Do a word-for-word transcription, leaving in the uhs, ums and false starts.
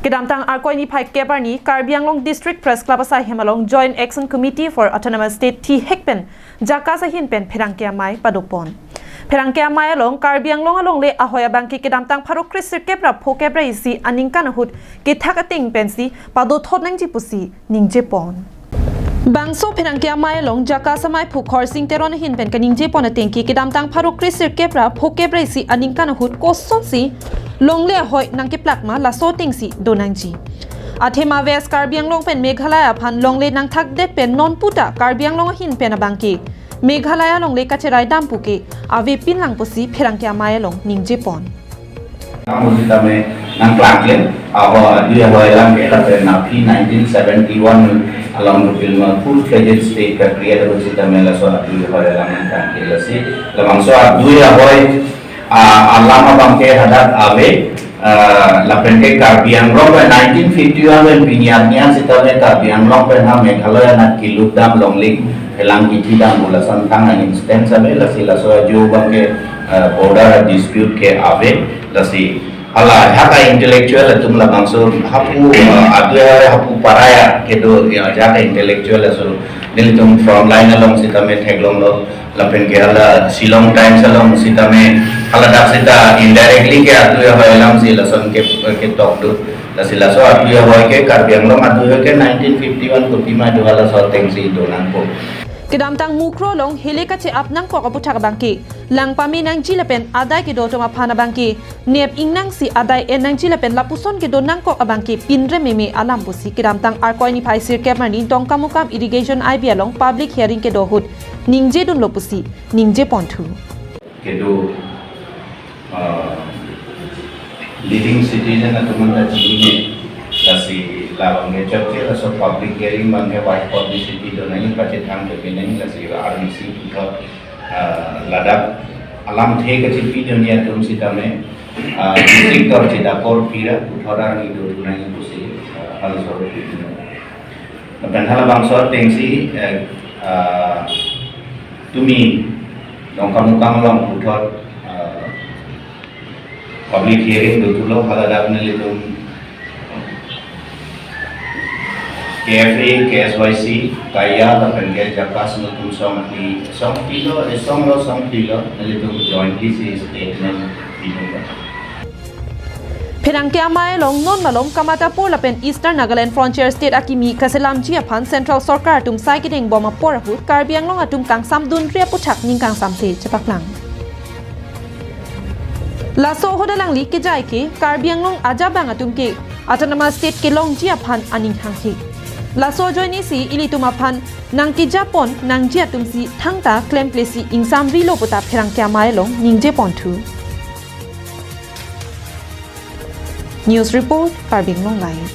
Kedamtang Arkoi niphai kep arni Karbi Anglong District Press Club asaihem along Joint Action Committee for Autonomous State thihek pen JACAS ahin pen pherangke amei padopon. Pherangke amei along Karbi Anglong alongle ahoi abangke kedamtang pharo kre sirkep ra pho kep ra isi aningkan ahut kethak ateng pensi padothot nangji pusi ningjepon. Bangso pherangke amei along JACAS amaiphu Khorsing Teron ahin pen kaningjepon atengke kedamtang pharo kre sirkep ra pho kep ra isi aningkan ahut kosonsi longle ahoi nangkeplak ma laso atengsi do nangji. Athema West Karbi Anglong pen Meghalaya aphan longle nangthakdet pen non puta Karbi Anglong ahin pen abangke Meghalaya longle kacherai dam puke avepin lang pusi pherangke amei along ningjepon. Kamu sitame nangklangklem, aho adui ahoi alam ke lapen aphi nineteen seventy-one along dopil ma full-fledged state ka create ahut sitame laso adui ahoi alam nangklangklem lasi. Labangso adui ahoi, ah, alam abangke hadak ave, ah, lapen ke Karbi Anglong pen nineteen fifty-one pen pini arni an sitame Karbi Anglong pen ha Meghalaya nat kilut dam longle phelang kithi dam pu lason thang an instance ave lasi laso ajo abangke, ah, border dispute ke ave lasi hala jaka intellectual atum labangso hapu, ah, adui ahoi hapu paraya kedo ya jaka intellectual aso nelitum front line along sitame theklonglo lapen ke hala Shillong Times along sitame hala dak sita indirectly ke adui ahoi alam si lason ke, ketok do lasi laso adui ahoi ke Karbi Anglong adui ahoi ke nineteen fifty-one kopima do halaso atengsi do nangpo. Kedamtang Mukroh along hele kache-ap nangkok aputhak abangke lang pame nangji lapen adai kedo atum aphan abangke nep ingnangsi adai en nangji lapen lapuson kedo nangkok abangke pinre meme alam pusi kedamtang Arkoi niphai sirkep arni Dongkamukam Irrigation I B along public hearing kedo ahut ningjedunlo pusi ningjeponthu. Kedo, ah, leading citizen atum anta chinine lasi labangke chokche laso public hearing abangke wide publicity do nangji, pachethang do nangji lasi R B C puthot, ah, ladak alamthe kachepi do nangji atum sitame, ah, district tor chedakor pira puthot arni do nangji pusi, ah, halaso. Lapen halabangso atengsi, eh, ah, tumi Dongkamukam along puthot, ah, public hearing dothulo haladak nelitum K F A, K S Y C, Kaya, lapen ke JACAS nelitum songpi, songpilo, eh, songlo songpilo, nelitum jointly si statement pidunlo. Pherangke amei along non malom kamatapur lapen Eastern Nagaland Frontier State akimi kaselamji aphan Central Sorkar atum sai kedeng bom apor ahut Karbi Anglong atum kangsamdunri aputhak ning kangsamthe chepaklang. Laso ahut alangli kejai ke Karbi Anglong ajabang atum ke Autonomous State kelongji aphan aning hanghe. Laso ajoinesi ilitum aphan nangkejapon nangji atumsi thangta klemplesi ingsamrilo puta pherangke amei along ningjeponthu. News report, Karbi Anglong Live.